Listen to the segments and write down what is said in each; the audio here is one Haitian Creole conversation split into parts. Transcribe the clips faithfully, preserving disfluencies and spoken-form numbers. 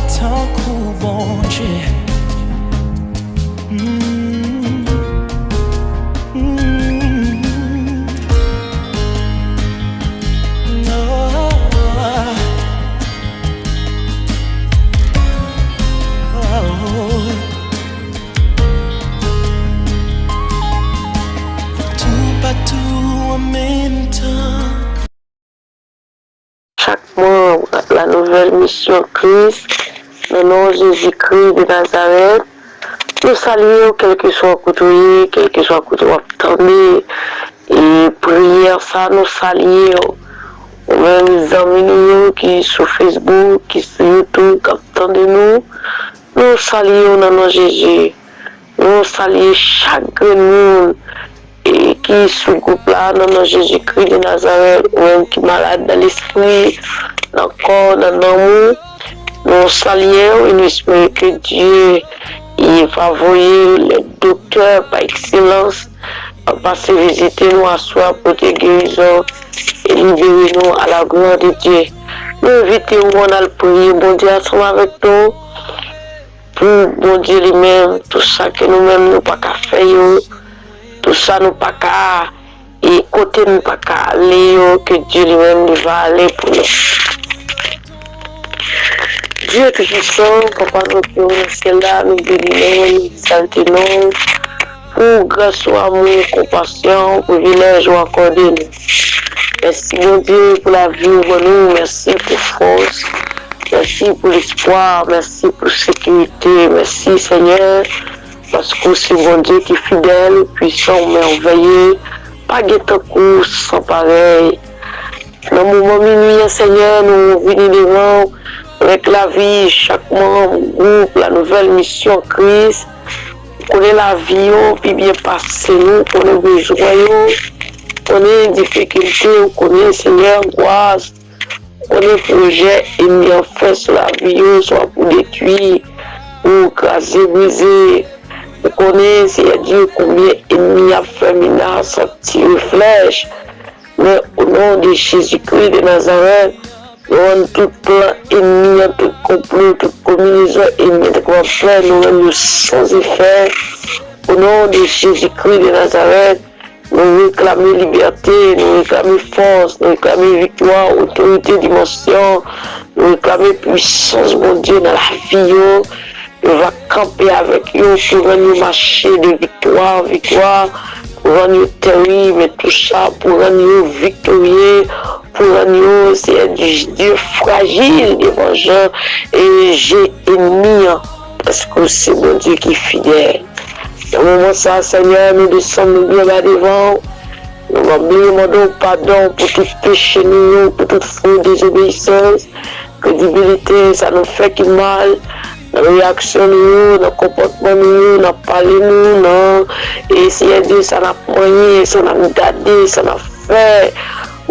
Tankou Bondye. Mm, mm, oh, oh, oh. Toupatou an menm tan. Chak manm La Nouvelle Mission Christ, nan non Jezikri de Nazarèt, nou salye w, kèlkeswa kote w ye, kèlkeswa kote w ap tande e priyè sa, nou salye w. Ou menm zanmi nou yo ki sou Facebook, ki sou YouTube, k ap tande nou, nou salye w nan non Jezi. Nou salye chak grenn moun e ki sou gwoup la, nan non Jezikri de Nazarèt, ou menm ki malad nan lespri, nan kò, nan nanm ou, nou salye w e nou espere ke Dye, li va voye lè doktè pa ekselans, va pase vizite nou aswè, pote gerizon e libere nou à la gloire de Dieu. Nou envite w ann al priye Bondye ansanm avèk nou, pou Bondye li menm, tou sa ke nou menm nou pa ka fè yo, tou sa nou pa ka, e kote nou pa ka ale yo, ke Dye li menm li va ale pou nou. Dye Toupisan, Papa nou ki nan syèl la, nou beni non w, nou egzalte non w, pou gras ou, amou w, konpasyon w, privilèj ou akòde nou. Mèsi Bondye pou lavi ou ban nou, mèsi pou fòs, mèsi pou lespwa, mèsi pou sekirite, mèsi Senyè, paske w se Bondye ki fidèl, pwisan, mèvèye, pa gen tankou w, san parèy. Nan moman minwi an, Senyè, nou vini devan w, reklavi chak manm gwoup La Nouvelle Mission Christ. Ou konnen lavi yo pi byen pase nou, ou konnen bezwen yo, ou konnen difikilte, ou konnen, Senyè, angwas, ou konnen pwojè enmi an fè sou lavi yo, swa pou detwi, pou kraze, brize. Ou konnen, Senyè Dye, konbyen enmi ap fè menas, ap tire flèch. Men, o non de Jezikri de Nazarèt, nou rann tout plan enmi an, tout konplo, tout konbinezon enmi an te kapab fè, nou rann yo san efè. O non de Jezikri de Nazarèt, nou reklame libète, nou reklame fòs, nou reklame viktwa, otorite, dimansyon, nou reklame pwisans Bondye nan lavi yo. Yo va kanpe avèk yo pou rann yo mache de viktwa an viktwa, pou rann yo teri, men tou sa pou rann yo viktorye, pou rann yo, Senyè Dye, frajil devan jan e je enmi an, paske w se Bondye ki fidèl. Nan moman sa, Senyè, nou desann nou byen ba devan w. Nou mande, mande w padon pou tout peche nou yo, pou tout fo dezobeyisans, kredibilite, sa nou fè ki mal, nan reyaksyon nou yo, nan konpòtman nou yo, nan pale nou, nan, e Senyè Dye, sa n ap manyen, sa n ap gade, sa n ap fè.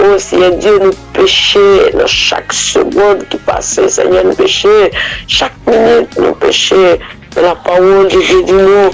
O Senyè Dye, nou peche nan chak segonn ki pase, Senyè, nou peche chak minit, nou peche. Men lapawòl de Dye di nou,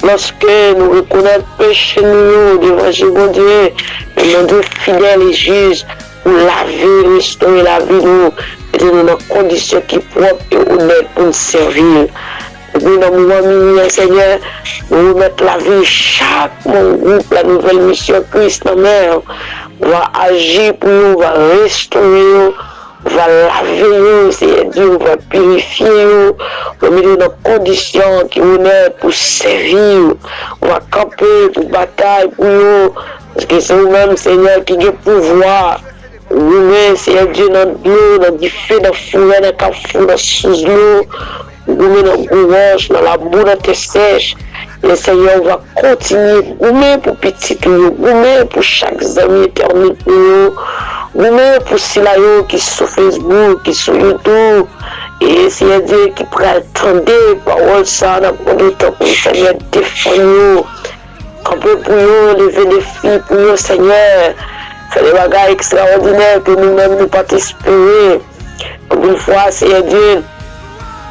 lòske nou rekonèt peche nou yo devan je Bondye, men Bondye fidèl e jij pou lave, restore lavi nou, mete nou nan kondisyon ki pwòp e onèt pou n sèvi l. Epi nan moman minwi an, Senyè, nou remèt lavi chak manm gwoup La Nouvelle Mission Christ nan men w. Ou va aji pou yo, ou va restore yo, ou va lave yo, Senyè Dye, ou va pirifye yo, ou va mete yo nan kondisyon ki onèt pou sèvi w, ou va kanpe pou batay pou yo, paske se ou menm, Senyè, ki gen pouvwa. Ou goumen, Senyè Dye, nan dlo, nan dife, nan forè, nan kafou, nan sous dlo, ou goumen nan gwo wòch, nan labou, nan tè sèch. Men Senyè, ou va kontinye goumen pou pitit ou yo, goumen pou chak zanmi entènot nou yo, goumen pou sila yo ki sou Facebook, ki sou YouTube. E Senyè Dye ki pral tande pawòl sa a, n ap mande w tanpri, Senyè, defann yo. Kanpe pou yo, leve defi pou yo, Senyè. Fè de bagay ekstraòdinè ke nou menm nou pa t espere. Anpil fwa, Senyè Dye,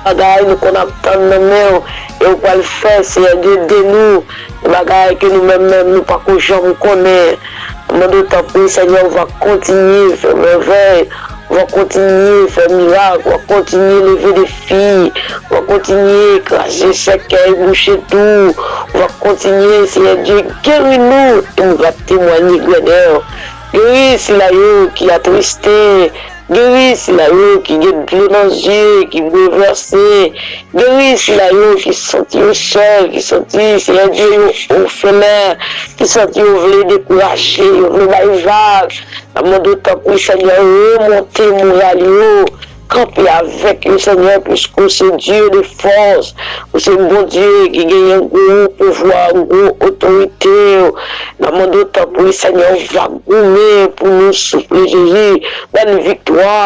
bagay nou konn ap tann nan men w, e ou pral fè, Senyè Dye, de nou, de bagay ke nou menm menm nou pako janm konnen. Mande w tanpri, Senyè, ou va kontinye fè mèvèy, Ou va kontinye fè mirak, ou va kontinye leve defi, ou va kontinye kraze sèkèy, bouche tou, ou va kontinye, Seyè Dye, geri nou, e nou va temwanye grandè w. Geri sila yo ki atriste, geri sila yo ki gen dlo nan zye, ki boulvèse, geri sila yo ki santi yo sèl, ki santi, Seyè Dye, yo ofelen, ki santi yo vle dekouraje, yo vle bay vag. N ap mande w, tanpri, Senyè, remonte moral yo. Kanpe avèk yo, Senyè, piske w se Dye de fòs. Ou se Bondye ki genyen gwo pouvwa, gwo otorite. N ap mande w, tanpri, Senyè, w va goumen pou nou, souple Jezi. Ban n viktwa.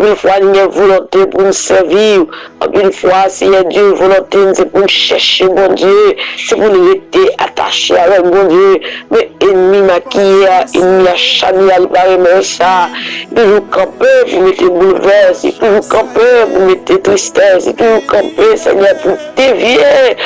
Anpil fwa, n gen volonte pou n sèvi w. Anpil fwa, Seyè Dye, volonte n se pou n chèche Bondye, se pou n rete atache avèk Bondye. Men enmi makiye a, enmi acharnye a, li pa renmen sa. Li toujou kanpe pou mete boulvès, li toujou kanpe pou mete tristès, li toujou kanpe, Senyè, pou devye,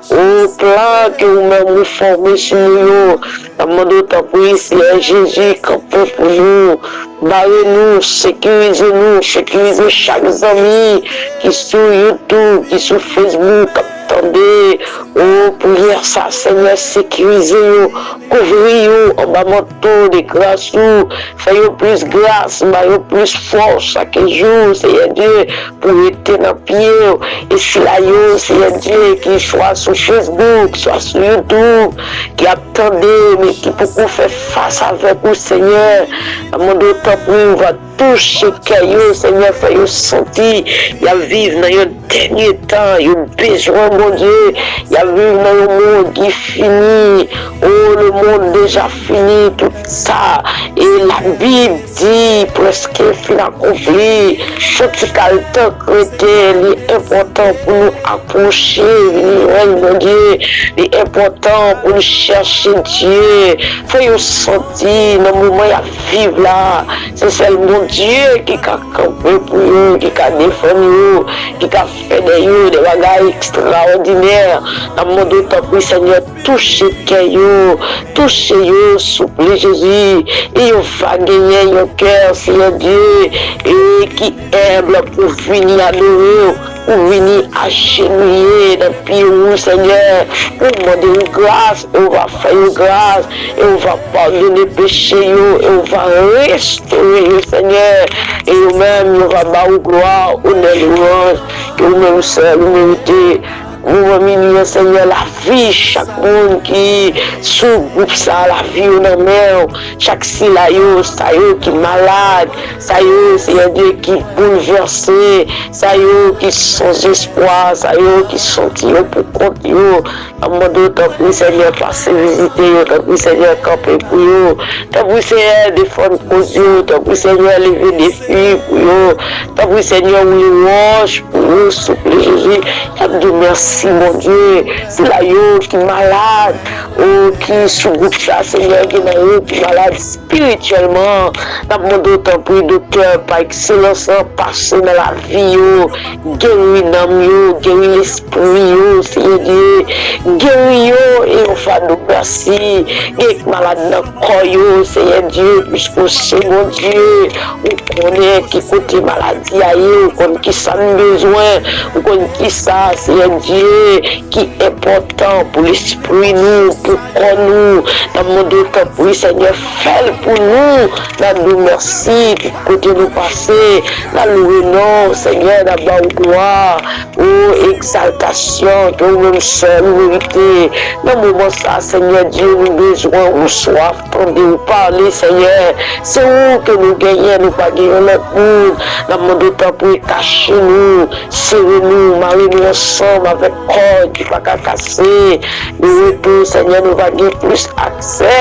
o, plan ke ou menm ou fòme sou nou yo. N ap mande w, tanpri, Seyè Jezi, kanpe pou nou, bare nou, sekirize nou, sekirize chak zanmi ki sou YouTube, ki sou Facebook, k ap tande, o, priyè sa, Senyè, sekirize yo, kouvri yo anba manto de gras ou, fè yo plis gras, ba yo plis fòs chak jou, Seyè Dye, pou rete nan pye w. E sila yo, Seyè Dye, ki swa sou Facebook, swa sou YouTube, ki ap tande, men ki poko fè fas avèk ou, Senyè, n ap mande w, tanpri, w va touche kè yo, Senyè, fè yo santi y ap viv nan yon dènye tan, yo bezwen Bondye, y ap viv nan yon mond ki fini. O, le monde déjà fini, tout sa, e Labib di, prèske fin akonpli. Yon ti kal tan k rete, li enpòtan pou nou apwoche, vin jwenn Bondye. Li enpòtan pou nou chèche Dye. Fè yo santi nan moman y ap viv la, se sèl Bondye ki ka kanpe pou yo, ki ka defann yo, ki ka fè de yo de bagay ekstraòdinè. N ap mande w, tanpri, Senyè, touche kè yo, touche yo, souple Jezi, e yo va genyen yon kè, Seyè Dye, e ki enb pou vini adore w, pou vini ajenouye nan pye ou, Senyè, pou mande w gras, e w va fè yo gras, e w va padone peche yo, e w va restore yo, Senyè, e yo menm, yo va ba ou glwa, onè, lwanj, ke ou menm sèl ou merite. Moman mini an, Senyè, lavi chak moun ki sou gwoup sa, lavi yo nan men w. Chak sila yo, sa yo ki malad, sa yo, Seyè Dye, ki boulvèse, sa yo ki san espwa, sa yo ki santi yo pou kont yo. N ap mande w, tanpri, Senyè, pase vizite yo, tanpri, Senyè, kanpe pou yo. Tanpri, Senyè, defann koz yo, tanpri, Senyè, leve defi pou yo. Tanpri, Senyè, woule wòch pou yo, souple Jezi. Y ap di w mèsi, Bondye. Sila yo ki malad, o, ki sou gwoup sa, Senyè, gen nan yo ki malad espirityèlman. N ap mande w, tanpri, doktè pa ekselans lan, pase nan lavi yo, geri nanm yo, geri lespri yo, Seyè Dye, geri yo, e yo fè nou mèsi. Gen k malad nan kò yo, Seyè Dye, piske w se Bondye, ou konnen ki kote maladi a ye, ou konn ki sa n bezwen, ou konn ki sa, Seyè Dye, ki enpòtan pou lespri nou, pou kò nou. N ap mande w, tanpri, Senyè, fè l pou nou. N ap di w mèsi tout kote nou pase. N ap louwe non w, Senyè, n ap ba w glwa. O, egzaltasyon ke ou menm sèl ou merite. Nan moman sa, Senyè Dye, nou bezwen ou, swaf tande ou pale, Senyè. Se ou ke nou genyen, nou pa gen yon lòt moun. N ap mande w, tanpri, kache nou, sere nou, mare nou ansanm avèk kòd ki pa ka kase. De retou, Senyè, nou va gen plis aksè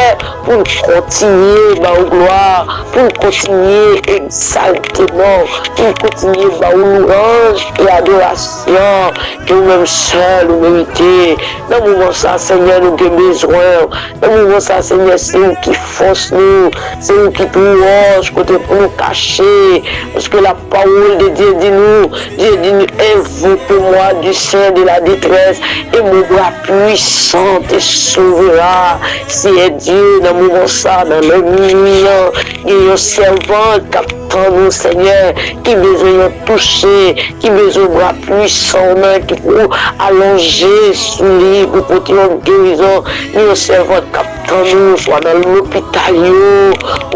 pou n kontinye ba ou glwa, pou n kontinye egzalte non w, pou n kontinye ba ou lwanj e adorasyon ke ou menm sèl ou merite. Nan moman sa, Senyè, nou gen bezwen w. Nan moman sa, Senyè, se ou ki fòs nou, se ou ki pi wòch kote pou nou kache. Paske lapawòl de Dye di nou, Dye di nou, invoquez-moi du sein de la détresse, et mon bras puissant te sauvera. Seyè Dye, nan moman sa, nan lè minui an, gen yon sèvant k ap tann ou, Senyè, ki bezwen yon touche, ki bezwen bra pwisan w nan, ki pou alonje sou li, pou pote yon gerizon, yon sèvant k ap tann ou, swa nan lopital yo,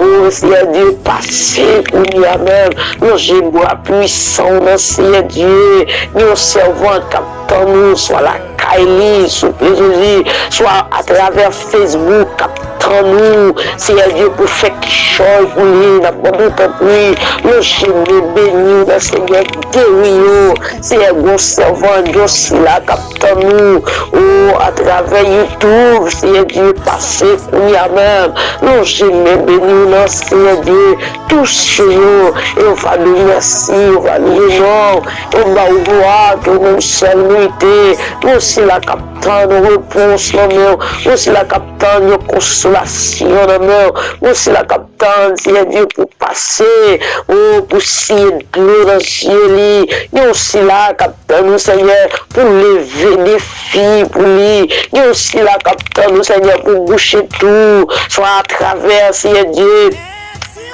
o Senyè Dye, pase kounye a menm, lonje bra pwisan w nan, Senyè Dye, yon sèvant k ap tann ou, swa lakay li, souple Jezi, swa atravè Facebook, k ap tann ou, Senyè Dye, pou fè kichòy pou li, n ap mande w, tanpri, lonje men, beni w nan, Senyè, geri yo, Senyè, gon sèvant, gon sila k ap tann ou, o, atravè YouTube, Senyè Dye, pase kounye a menm, lonje men, beni w nan, Senyè Dye, touche yo, e yo va di w mèsi, yo va louwe non w, yo ba w glwa, ke ou menm sèl merite, gon sila k ap tann yon repons nan men w, gon sila k ap tann yon konsolasyon nan men w, gon sila k ap tann, Senyè Dye, pou pase, o, pou siye dlo nan zye li, gon sila k ap tann ou, Senyè, pou leve defi pou li, gon sila k ap tann ou, Senyè, pou bouche twou, swa atravè, Senyè Dye,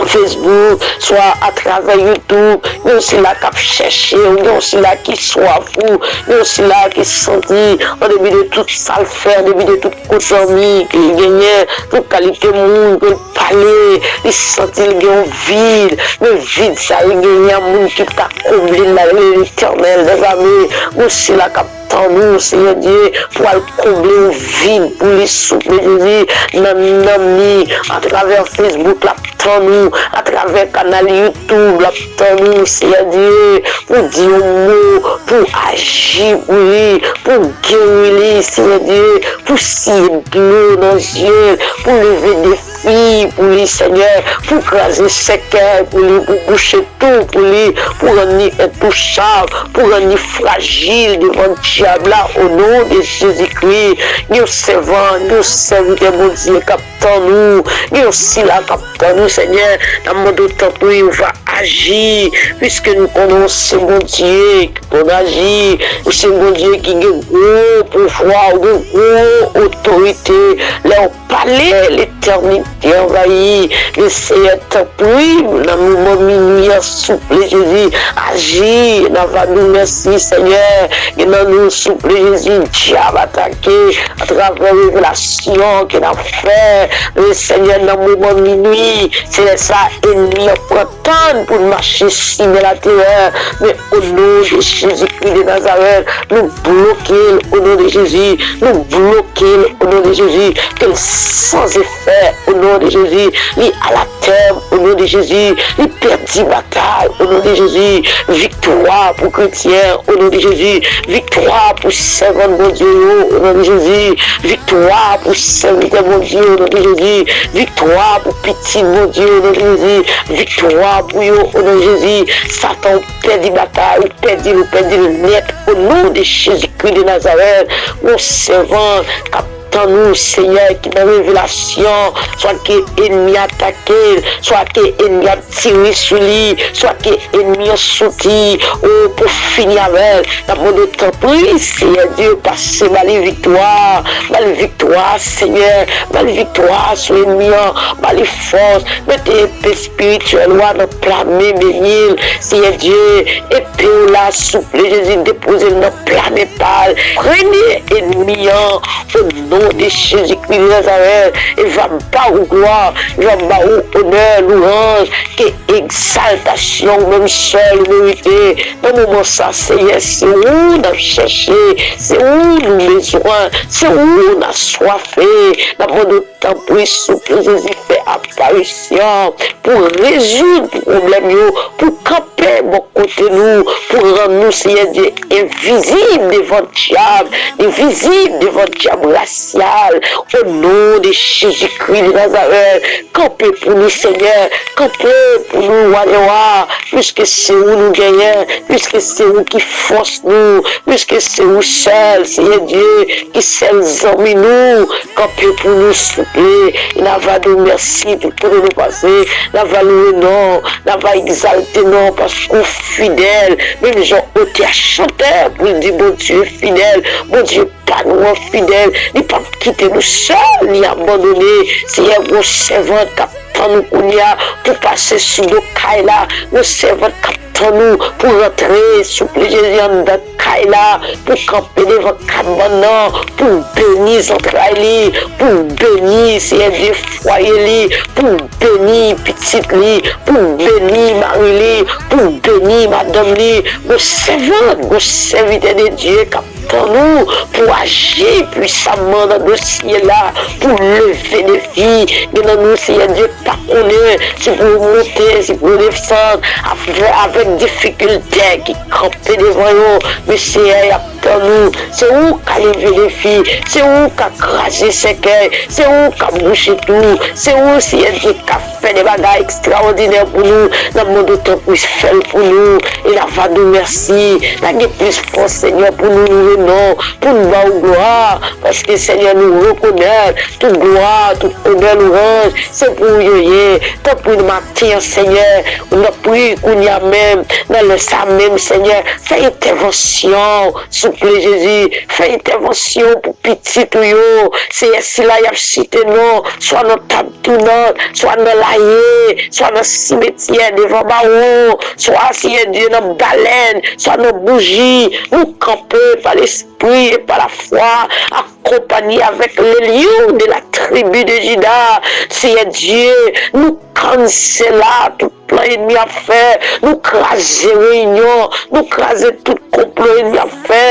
Facebook, swa atravè YouTube, gen sila k ap chèche w, gen sila ki swaf ou, gen sila ki santi, an depi de tout sa l fè, an depi de tout kout zanmi ke l genyen, tout kalite moun ke l pale, li santi l gen yon vid, men vid sa l genyen, moun ki ta konble l la, rele Letènèl dèzame, gen sila k ap tann ou, Senyè Dye, pou al konble yon vid pou li, souple Jezi, nan nanm li, atravè Facebook, l ap tann ou, atravè kanal YouTube, l ap tann ou, Senyè Dye, pou di yon mo, pou aji pou li, pou geri li, Senyè Dye, pou siye dlo nan zye l, pou leve defi pou li, Senyè, pou kraze sèkèy pou li, pou bouche twou pou li, pou rann li entouchab, pou rann li frajil devan dyab la, o non de Jezikri. Gen yon sèvant, gen yon sèvitè Bondye k ap tann ou, gen yon sila k ap tann ou, Senyè, n ap mande w tanpri, ou va aji, piske nou konnen w se Bondye ki konn aji, ou se Bondye ki gen gwo pouvwa, ou gen gwo otorite. Lè w pale, letènite anvayi. Men Senyè, tanpri, nan moman minui an, souple Jezi, aji. N ap di w mèsi, Senyè. Gen nan nou, souple Jezi, dyab atake atravè revelasyon ke n ap fè. Men Senyè, nan moman minui, se lè sa ènmi an pran tan pou n mache simen laterè. Men o non de Jezikri de Nazarèt, nou bloke l o non de Jezi. Nou bloke l o non de Jezi. Ke l san efè o non de Jezi. Li alatè o non de Jezi. Li pèdi batay o non de Jezi. Viktwa pou kretyen o non de Jezi. Viktwa pou sèvant Bondye yo o non de Jezi. Viktwa pou sèvitè Bondye o non de Jezi. Viktwa pou pitit Bondye o non de Jezi. Viktwa pou yo o non de Jezi. Satan, ou pèdi batay, ou pèdi l, ou pèdi l nèt o non de Jezikri de Nazarèt. Yon sèvant k ap tann ou, Senyè, ki nan revelasyon, swa ke ènmi atake l, swa ke ènmi ap tire sou li, swa ke ènmi an soti, o, pou fini avè l. N ap mande w tanpri, Senyè Dye, pase ba li viktwa, ba l viktwa, Senyè, ba l viktwa sou ènmi an, ba li fòs, mete epe espirityèl ou a nan pla men, beni l, Senyè Dye, epe w la, souple Jezi, depoze l nan pla men pa l, frennen ènmi an, o non de Jezikri de Nazarèt, e va ba ou glwa, e va ba ou onè, louwanj, ke egzaltasyon ou menm sèl ou merite. Nan moman sa, Senyè, se ou n ap chèche, se ou nou bezwen, se ou n aswafe. N ap mande w tanpri, souple Jezi, fè aparisyon pou rezoud pwoblèm yo, pou kanpe bò kote nou, pou rann nou, Senyè Dye, envizib devan dyab, envizib devan dyab rasyal. O non de Jezikri de Nazarèt, kanpe pou nou, Senyè, kanpe pou nou, Wa dè wa, piske se ou nou genyen, piske se ou ki fòs nou, piske se ou sèl, Senyè Dye, ki sèl zanmi nou. Kanpe pou nou, souple. E n a va di w mèsi tout kote nou pase. N a va louwe non w. N a va egzalte non w paske w fidèl. Menm jan otè a chante pou l di Bondye fidèl. Bondye pa nou an fidèl. Li p ap kite nou sèl, ni abandone. Senyè, gon sèvant k ap tann ou kounye a pou pase sou do kay la. Gon sèvant k ap tann ou pou rantre, souple Jezi, anndan kay la, pou kanpe devan kabann nan, pou beni zantray li, pou beni, Seyè Dye, fwaye li, pou beni pitit li, pou beni mari li, pou beni madanm li. Gon sèvant, gon sèvitè de Dye k ap tann ou pou aji pwisamman nan dosye la, pou leve defi. Gen nan nou, Seyè Dye, pa konnen si pou yo monte, si pou yo desann, avè-, avèk difikilte ki kanpe devan yo. Men Seyè, y ap tann ou. Se ou k ka leve defi, se ou k ka kraze sèkèy, se ou k ka bouche twou, se ou, Seyè Dye, k ka fè de bagay ekstraòdinè pou nou. N ap mande w tanpri fè l pou nou. E n a va di w mèsi. Lage plis fòs, Senyè, pou nou louwe non, pou n ba w glwa. Paske, Senyè, nou rekonèt tout glwa, tout onè, lwanj, se pou ou yo ye. Tanpri, nan maten an, Senyè, n ap priye kounye a menm, nan lè sa menm, Senyè, fè entèvansyon, souple Jezi, fè entèvansyon pou pitit ou yo. Seyè, sila y ap site non, swa nan tab tounan, swa nan laye, swa nan simetyè devan bawo, swa, Seyè Dye, nan balèn, swa nan bouji. Nou kanpe pa lespri e pa lafwa, akonpanye avèk le lion de la tribu de Juda. Seyè Dye, nou kansele tout plan ènmi ap fè. Nou kraze reyinyon, nou kraze tout konplo ènmi ap fè.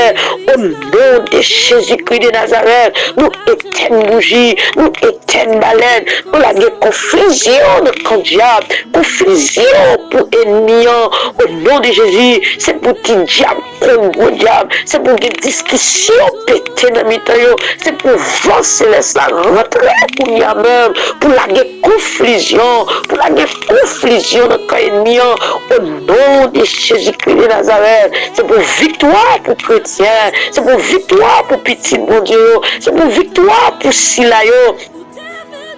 O non de Jezikri de Nazarèt, nou etèn bouji, nou etèn balèn, nou lage konfizyon nan kan dyab, konfizyon pou ènmi an. O non de Jezi, se pou ti dyab kont gwo dyab, se pou gen diskisyon pete nan mitan yo, se pou van selès la rantre kounye a menm, pou lage konfizyon, pou lage konfizyon nan kan ènmi an. O non de Jezikri de Nazarèt, se pou viktwa pou kretyen, se pou viktwa pou pitit Bondye yo, se pou viktwa pou sila yo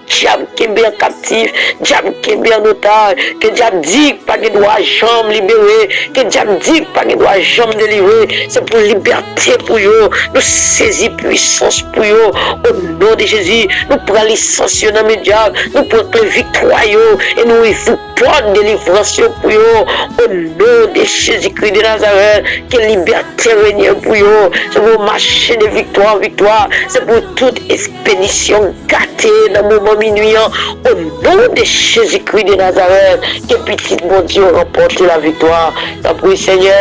dyab kenbe an kaptif, dyab kenbe an otaj, ke dyab di k pa gen dwa janm libere, ke dyab di k pa gen dwa janm delivre. Se pou libète pou yo. Nou sezi pwisans pou yo. O non de Jezi, nou pran lisans yo nan men dyab. Nou pran kle viktwa yo e nou ouvri pòt delivrans yo pou yo. O non de Jezikri de Nazarèt, ke libète renye pou yo. Se pou yo mache de viktwa an viktwa. Se pou tout espedisyon gate nan moman minui an. O non de Jezikri de Nazarèt, ke pitit Bondye yo ranpòte laviktwa. Tanpri, Senyè,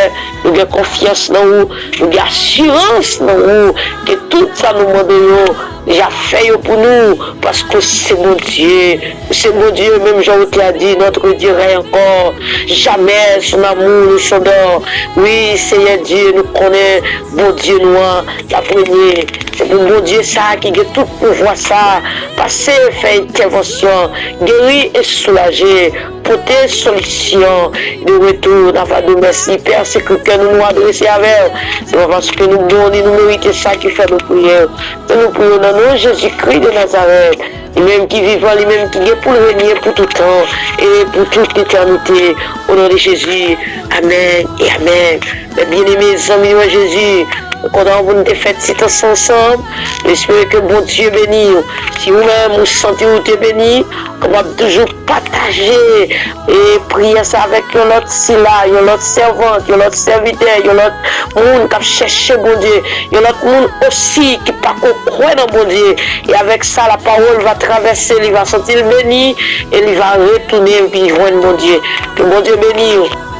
nou gen konfyans nan ou, nou gen asirans nan ou, ke tout sa nou mande yo, deja fè yo pou nou, paske w se Bondye. Ou se Bondye, menm jan ou te a di, notre Dieu règne encore. Jamais son amour ne s'endort. Wi, Seyè Dye, nou konnen Bondye nou an, l ap renye. Se pou Bondye sa a ki gen tout pouvwa sa a pase fè entèvansyon, geri e soulaje, pote solisyon. De retou, n ap ba nou mèsi, Pè, se kri kè nou nou adrese avè w. Se pa paske nou bon ni nou merite sa ki fè nou priye w. Se nou priye w nan non Jezikri de Nazarèt, li menm ki vivan, li menm ki gen pou l renye pou tout tan e pou tout letènite. O non de Jezi, amèn e amèn. Mè byeneme, zanmi nou an Jezi, nou kontan pou nou te fè ti tan sa ansanm. Nou espere ke Bondye beni w. Si ou menm ou santi ou te beni, ou kapab toujou pataje e priyè sa avèk yon lòt sila, yon lòt sèvant, yon lòt sèvitè, yon lòt moun k ap chèche Bondye, yon lòt moun osi ki pako kwè nan Bondye. E avèk sa, lapawòl va travèse, li va santi l beni e li va retounen epi jwenn Bondye. Ke Bondye beni w.